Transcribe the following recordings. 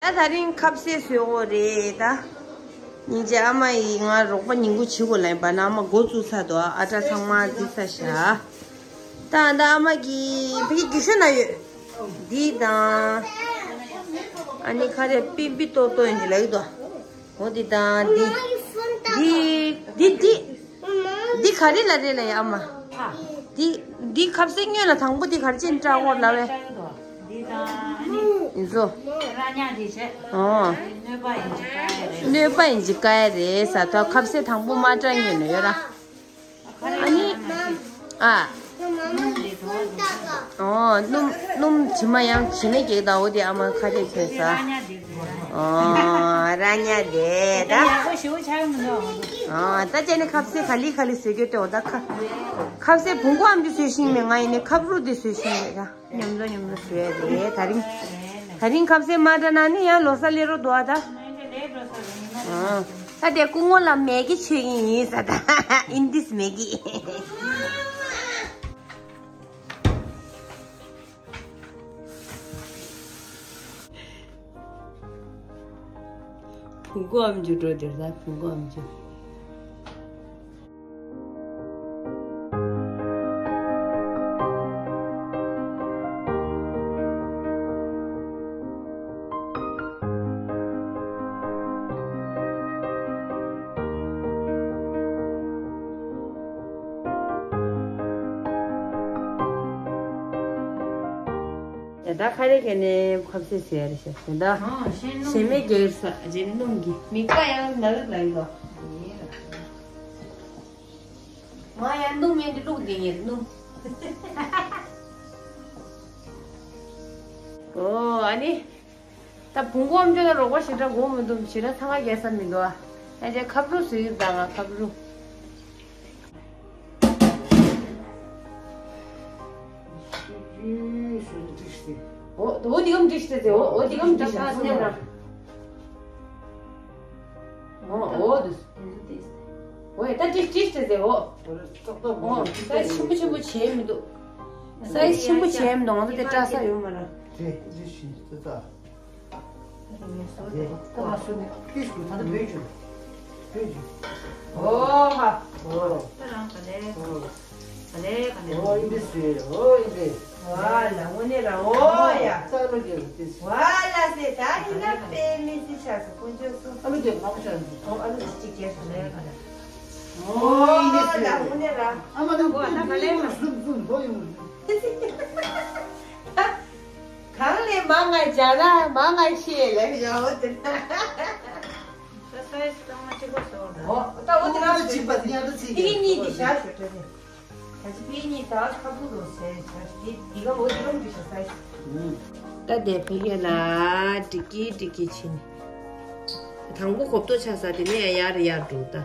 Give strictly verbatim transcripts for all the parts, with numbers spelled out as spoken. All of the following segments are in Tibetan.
ད་དེ་རིང་ཁ་ཟས་བཟོ་དགོས་རེད་ད། སྙིང་རྗེ། ཨ་མ་ཡིས་ང་རོགས་པ་ཉིན་གུང་བྱེད་དགོས་ལབ་པ་ན་ཨ་མ་འགོ་བཙུགས་ཚར་འདུག་ཨ་ཊ་ཚང་མ་བརྫིས་ཚར་བཞག་ད་ད་ཨ་མ་གིས་ཕ་གི་རྒྱུག་ཤོག་ན་ཡོད། འདི་དང་། ཨ་ནི་ཁ་རས་པི་པི་ཏོག་ཏོ་ཡིན་གྱི་ལབ་ཀྱི་འདུག་འོ་འདི་དང་འདི། འདི་འདི་འདི། འདི་ག་རེ་ལབ་རེད་ལབ་ཡ་ཨ་མ། འདི་འདི་ཁ་ཟས་སྔོན་ལ་དང་པོ་འདི་ག་རེ་ཅན་བཀྲ་ཤིས་ལབ་པས། འདི་དང་ཨ་ནི། ཡིན་ཟོ། ར་ཉག་འདི་བྱས། ཨོ། སྣོད་པ་ཡིན་གྱི་བཀག་ཡ་རེད། སྣོད་པ་ཡིན་གྱི་བཀག་ཡ་རེད་ཟེར་ཐོག་ཁ་ཟས་དང་པོ་མ་བཀྲ་སྔོན་ལ་ཡོད་ར། ཨ་ནི། ཨ། ཨོ། སྣུམ་སྣུམ་ཇི་མ་ཡང་ཇི་ནས་གེགས་དང་འོ་དེ་ཨ་མ་ཁ་རས་ཁྱོད་ཟ། ཨོ། ར་ཉག་དེ་ད། ཡག་པོ་ཞེ་པོ་ཆགས་མི་འདུག་ཨོ། ད་ཅེ་ནི་ཁ་ཟས་ག་ལི་ག་ལི་བཟོས་གྱོད་དེ་འོ་ད་ཁ། ཁ་ཟས་བོང་གུ་ཨམ་ཅོག་བཟོས་ཤིང་མེད་ང་ཡིན་ནི་ཁབ་རུ་དེ་བཟོས་ཤིང་མེད་ད། མཉམ་དུ་མཉམ་དུ་བཟོས་རེད་དེ་རིང་། དེ་རིང་ཁ་ཟས་མ་བཀྲ་ན་ནི་ཡང་ལོ་གསར་སླེབས་རོགས་འདུག་ཨ་ད། ཨ། ད་དེ་སྐུ་ངོ་ལ་མེ་གི་མཆོད་ཀྱི་ཡིན་ཟེར་ད། ཨིན་དིས་མེ་གི། བོང་གུ་ཨམ་ཅོག་འགྲོ་དེར་ད་བོང་གུ་ཨམ་ཅོག་ཡ་ད་ཁ་རས་ཁྱེར་ནས་ཁ་ཟས་ཟ་ཡ་རེད་ཤག་ད་ཨོ་ཞེ་མེ་གེར་ས་རྗེས་སྣུམ་གྱི་མིག་པ་ཡང་ན་རུ་ལ་ཡིན་ལོ། ང་ཡང་སྣུམ་ཡན་དུ་བླུགས་དེ་ངེར་སྣུམ། ཨོ་ཨ་ནི། ད་བོང་གུ་ཨམ་ཅོག་ལ་རོགས་པ་ཞེ་དྲག་དགོས་མི་འདུག་ཞེ་དྲག་ཚང་མ་རྒྱལ་ས་མི་འདུག་ཨ། ཨ་ཅེ་ཁབ་རུ་བཟོས་ཡོད་ད་ང་ཁབ་རུ། འོ་འོ་འདི་གམ་འགྲིག་ཤི་ཟེར་འོ་འོ་འདི་གམ་འགྲིག་ཤི་ཟེར་ན། འོ་འོ་འདི། འོ་ཡ་ད་འགྲིག་འགྲིག་ཤི་ཟེར་འོ། འོ་སའི་ཆེན་པོ་ཆེན་པོ་བྱས་མི་འདུག་སའི་ཆེན་པོ་བྱས་མི་འདུག་ང་ཚོ་དེ་བཀྲ་ས་ཡོད་མ་རེད། དེ་འདི་ཤི་ཟེར་ད། ཨོ་ཧ། ཨོ། ཨོ། ཨོ་ཨིན་དི་སི་ཨོ་ཨིན་དི་སི། ཝ་ལ་དངོས་གནས་ར་ཨོ་ཡ། ཨ་ལུ་རྒྱལ་ཏི་སི། ཝ་ལ་སེ་ད་ཡིན་ན་པེ་མི་སི་ཆ་སུ་ཀུན་སྤྱོད་སུ། ཨ་ལུ་རྒྱལ་མང་པོ་ཆགས་འདུག་ཨོ་ཨ་ལུ་གཅིག་རྒྱལ་སུ་ལས་ག་ལ། ཨོ་ཨིན་དི་སི། ཝ་ལ་དངོས་གནས་ར། ཨ་མ་ད་ཨོ་ད་ག་ལས་མ། ཟུམ་ཟུམ་ཧོ་ཡོང་། གང་ལས་མང་ང་བྱ་ན་མང་ང་ཤེས་ལ་ཡ་འོ་དེ་ན། ད་སའི་སི་གཙང་མ་གཅིག་པ་བཟོ་འོ་ད། ད་འོ་དེ་རང་ཨོ་གཅིག་པ་དེ་ཡང་ད་ཚིག་ཕི་གི་གཉིས་དེ་བཞག་ཤོག་ད་དེ། ད་ཅི་ཕི་གི་གཉིས་ད་ཁ་བུ་རུ་ཟེར་བྱ་ཞིག་དེ་འདི་གམ་འོ་དེ་གམ་དེ་བཞག་སའི་སི། ད་དེ་ཕི་གི་ལ་འགྲིག་གི་འགྲིག་གི་ཕྱིན། དང་པོ་གོབ་ཏོ་ཆགས་ས་དེ་ནས་ཡར་ཡར་འགྲོ་ད།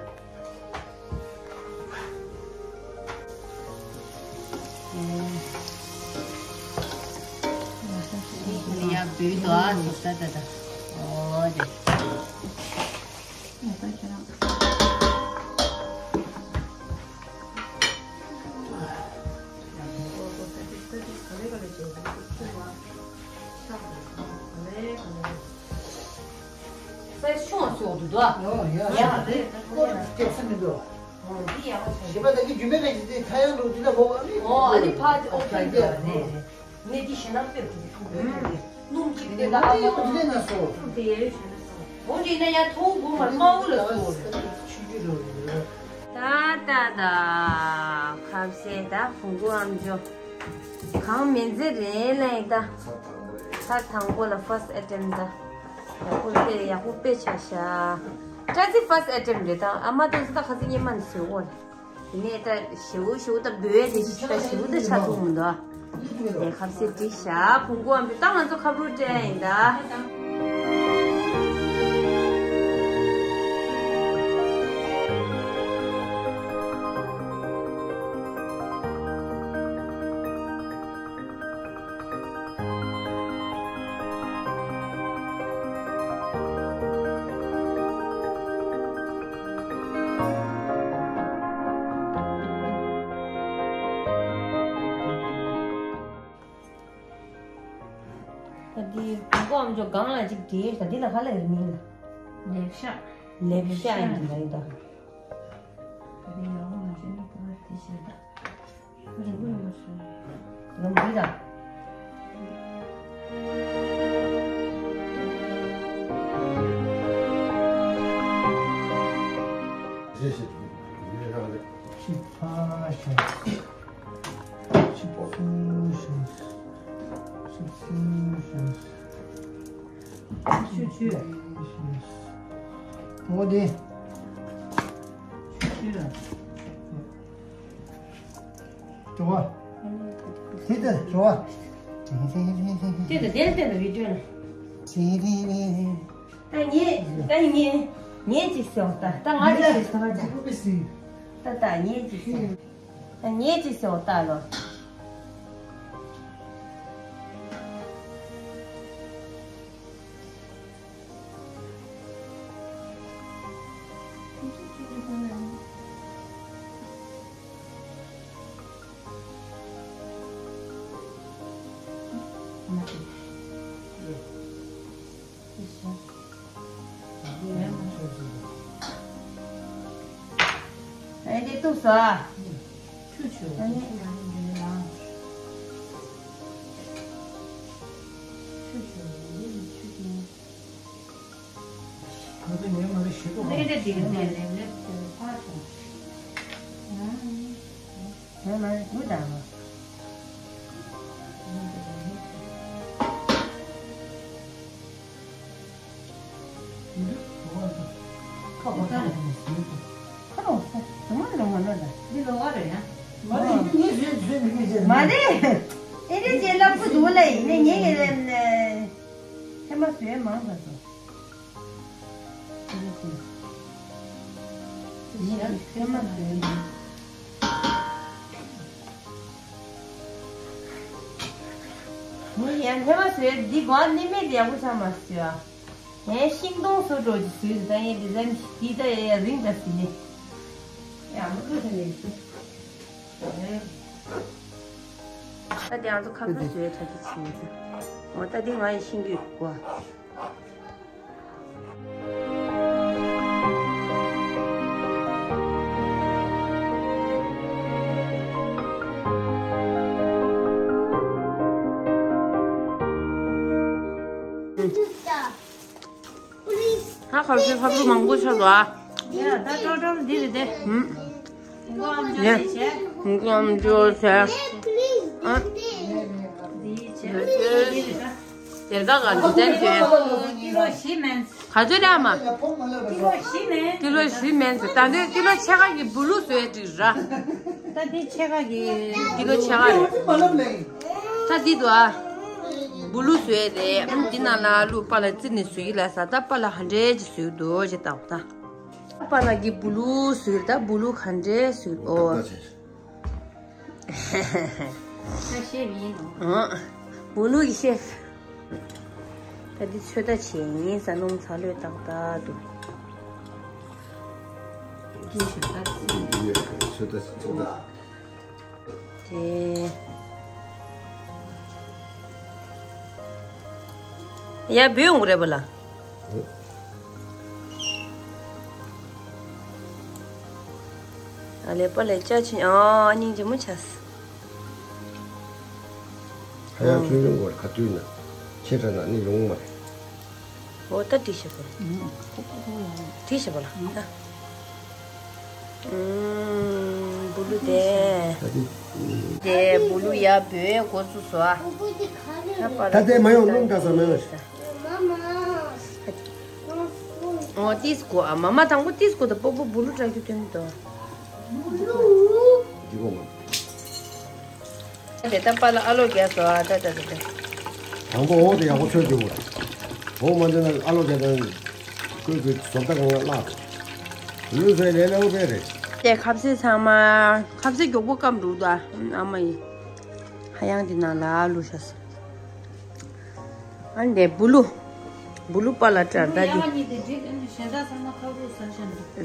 ཡ་བུད་དོ་ཨ་ཟུག་ས་ད་ད། ཨོ་དེ། སའི་ཆུང་བ་ཚོགས་འདུག་དོ། ཡོ་ཡོ་ཡ་རེད། ཁོ་སྐྱེ་ས་མི་འདུག་འདི་ཡག་པོ་ཆགས། ཞེས་པ་ད་གི་རྒྱུ་མེད་པའི་ཞིག་དེ་ཁ་ཡང་འགྲོ་དུས་ལ་བོ་ཨ་མི། ཨོ་ཨ་ནི་ཕ་ཨོ་ཕ་འདི་ཡ་རེད་རེད། ནས་འདི་ཞེ་ན་སྟོད་དུ་ཁུག་པའི་ནས་སྣུམ་གཅིག་དེ་ལ་ཨ་མ་ནོ་ནས་ན་སོ། སྣུམ་དེ་ཡ་ཡོ་ཆེ་ན་སོ། འོ་འདི་ན་ཡ་ཐོག་གོ་མ་དམའ་བོ་ལ་སོ། ཆུ་རྒྱུ་རོ་རེད། ད་ད་ད་ཁ་ཟས་ད་བོང་གུ་ཨམ་ཅོག་གང་མིན་ཟེར་རེད་ལ་ཡིན་ད། ཚར་དང་པོ་ལ་first attempt ད། ཡག་པོ་དཔེ་ཡག་པོ་དཔེ་ཆ་ཤ། བཀྲ་ཤིས་first attempt རེད་ད། ཨ་མ་དེ་ཚོ་ད་ཁ་སང་སྔོན་མ་ནས་བཟོས་འོ་ལ། དེ་ནས་ད་ཞེ་བོ་ཞེ་བོ་ད་འབོལ་དེ་ཞེ་ད་ཞེ་བོ་ད་ཆ་ཐུག་མི་འདུག་དེ་ཁ་ཟས་འགྲིག་ཤག་བོང་གུ་ཨམ་ཅོག་ད་ང་ཚོ་ཁ་བུར་སྤྲད་ཡིན་ད། ད་འདི་བོང་གུ་ ཨམ་ཅོག་སྒང་ལ་ཅིག་བྲིས་ཤག་འདི་ལ་ཁ་ལ་རི་མིང་ལ། ལེབ་ཤ། ལེབ་ཤ་ཡིན་འདི་ལ་ཡིན་ད། ད་དེ་ཡག་པོ་མ་བྱས་ན་ཁོ་ར་དེ་བྱས་ད། རི་མོ་མ་བྱས། རི་མོ་འདི་ད། ཞེས་ཞེས་ཡོད་རང་རེད། ཤི་ཕ་ཤ། ཤི་ཕ་ཤ། ཤི་ཕ་ཤ། ཆུ་ཆུ། འོ་དེ། ཆུ་ཆུ་ལ། འགྲོ་བ། དེ་ལྟར་འགྲོ་བ། དེ་ལ་དེ་ལ་དེ་ལ་བི་ཌིའོ་ལ། ད་ངས་ད་ངས་ངས་ཅིག་ཟེར་བ་ད་ད་ང་ཅིག་ཟེར་བ་ད། ད་ད་ངས་ཅིག་ཟེར། ད་ངས་ཅི་ཟེར་བ་ལྟ་ལོ། ཨེ་འདི་གཏུགས་སོ། ཆུ་ཆུ། ཆུ་ཆུ། ཁ་ཚ་ཉལ་མ་རེད་ཞེ་ཏོག་ལས་དེ་དེ་ནས་ལེབ་ལེབ་དེ་ཕར་སོང་། ཨ། ང་མ་རེད་དགུ་དང་ལོ། ཁ་ལོ་ས་དུ་མ་ལོ་མ་ལོ་ལ། འདི་ལོ་བ་རེད་ཡ། མ་རེད་ངས་བཟོས་བཟོས་མི་ངས་བཟོས། མ་རེད། ཨེ་རེད་ཅེ་ལབ་གི་འདུག་ལ་ཡིན་ནས་ངས་ངས་ལབ་ནས། ཧེ་མ་བཟོས་མང་ས་སོ། ངས་ཡང་ཐེ་བ་བཟོས་འདི་གོ་ནི་མེད་ཡག་པོ་ཆགས་མ་བཟོས་ཨ། ངས་ཤིང་སྡོང་བཟོ་འགྲོ་ཅིག་བཟོས་ད་ཡང་ཌི་ཛའིན་འདི་ད་ཡང་རིང་ད་ཟིན་ནི། ཡང་མི་དགོས་ཟིན་ནི་ཟིན། ད་དེ་ང་ཚོ་ཁ་ཁ་བཟོས་ད་དེ་ཕྱིན་ཟིན། འོ་ད་དེ་ང་ཡི་ཤིང་གི་གོ། ཧ་ཁ་ཤས་ཁ་ཤས་མང་པོ་ཆགས་འདུག་ཨ། ཡ་ད་ཊོ་ཊལ་འདི་རེད་དེ། ཧུམ། ཡ། ཀོམ་ཇོ་ཆེ། ཨ། དེར་ག་ག་འདི་དན་དེ། ཀི་ལོ་བཞི་མིན། ག་ཚོད་རེད་ཨ་མ། ཀི་ལོ་བཞི་མིན། ཀི་ལོ་བཞི་མིན་ཟེར་ད་འདི་ཀི་ལོ་ཕྱེད་ཀ་གི་སྦུ་ལུ་བཟོས་འགྲིག་ར། ད་འདི་ཕྱེད་ཀ་གི། ཀི་ལོ་ཕྱེད་ཀ་རེད། ད་འདི་འདུག་ཨ། སྦུ་ལུ་བཟོས་རེད། འདི་ནང་ལ་ལུ་པ་ལ་རྩི་ནས་བཟོས་ཡིན་ལ་ས་ད་པ་ལ་ཧ་འདྲེ་ཅིག་བཟོས་འདུག་ཅེས་བལྟ་བ་ད། པ་ལ་གི་སྦུ་ལུ་བཟོས་ད་སྦུ་ལུ་ཧ་འདྲེ་བཟོས་ཨོ། ད་ཤེས་ཡིན་ནོ། ཨ། སྦུ་ལུ་གི་ཤེས། ད་འདི་ཚོད་ལྟ་བྱེད་ཡིན་ས་སྣུམ་ཚ་ལོས་ཏག་ཏག་འདུག་ཚོད་ལྟ་ཚོད་ལྟ། དེ། ཡ་བུད་ཡོང་གི་རེད་པ་ལ། ཨ་ལས་པ་ལས་ཅག་ཆེ་ཨ་སྙིང་རྗེ་མོ་ཆགས། ཧ་ཡང་ཆུང་ཆུང་གོ་ག་དུས་ན་ཆེ་དྲགས་ན་ནི་ཡོང་མ་རེད། འོ་ད་དེ་བྱེད་པ་རེད། དེ་བྱེད་པ་ལ་ད། སྦུ་ལུ་དེ། དེ་སྦུ་ལུ་ཡ་བོའི་འགོ་ཚུགས་སོ་ཨ། ད་དེ་མ་ཡོང་སྣུམ་དྲག་ས་མ་ཡོང་། འོ་ཏིས་གོ་ཨ་མ་མ་དང་པོ་ཏིས་གོ་ད་པོ་པོ་སྦུ་ལུ་དྲག་རྒྱུ་དོན་དོ། འདི་གོ་མ། དེ་ད་པ་ལ་ཨ་ལོ་རྒྱག་སོ་ཨ་ད་ད་ད་ད། དང་པོ་འོ་དེ་ཡག་པོ་ཚོད་རྒྱུ་བ། འོ་མ་འདི་ན་ཨ་ལོ་རྒྱག་དང་། ཀུན་གྱི་བཟོ་ལྟ་གང་ལ་བརླག་ལུས་ཟེར་ལས་ལས་འོ་དེ་རེད། དེ་ཁ་ཟས་ཚང་མ་ཁ་ཟས་མགྱོགས་པོ་སྐམ་འགྲོ་ད། ཨ་མ་ཡིན། ཧ་ཡང་འདི་ནང་ལ་ལུས་ཤ་ཟ། ཨ་འདི་སྦུ་ལུ། སྦུ་ལུ་པ་ལ་སྐྲར་ད་འདི།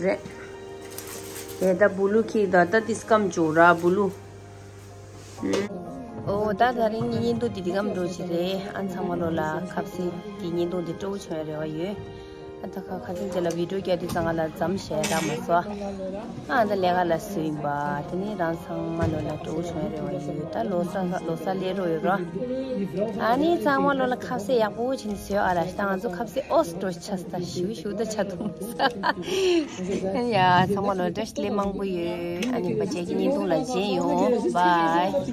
རེད། དེ་ད་སྦུ་ལུ་ཁྱི་ད་ད་ཏིས་སྐམ་བཅུག་ར་སྦུ་ལུ། ཨོ། ཨོ་ད་དེ་རིང་གི་བརྙན་ཐུང་འདི་འདི་གམ་འགྲོ་ཞིག་རེད། ཨ་ཚང་མ་ལོ་ལ་ཁ་ཟས་ཀྱི་བརྙན་ཐུང་འདི་སྤྲོ་བོ་བྱུང་ཡ་རེ་བ་ཡོད། ཨ་ད་ཁ་ཁ་སང་རྗེས་ལ་བི་ཌིའོ་རྒྱག་དུས་ཙང་ང་ལ་མཚམས་བཞག་ཡ་རག་མ་སོང་། ཨ་ད་ལས་ཀ་ལ་སུ་ཡིན་པ། དེ་ནི་རང་ཚང་མ་ལོ་ལ་སྤྲོ་བོ་བྱུང་ཡ་རེ་བ་ཡོད། ད་ལོ་གསར་ལོ་གསར་སླེབས་རོགས་ཡོད་རོ། ཨ་ནི་ཚང་མ་ལོ་ལ་ཁ་ཟས་ཡག་པོ་བྱིན་ཟོས་ཨ་ལ། ད་ང་ཚོ་ཁ་ཟས་ཨོ་སི་ཏྲོ་ཆ་ས་ཞུ་ཞུ་ད་ཆ་ཐུང་ས། ཡ་ཚང་མ་ལོ་བཀྲ་ཤིས་བདེ་ལེགས་མང་པོ་ཡོད། ཨ་ནི་པ་ཅེ་གི་བརྙན་ཐུང་ལ་མཇལ་ཡོང་། བྷའི།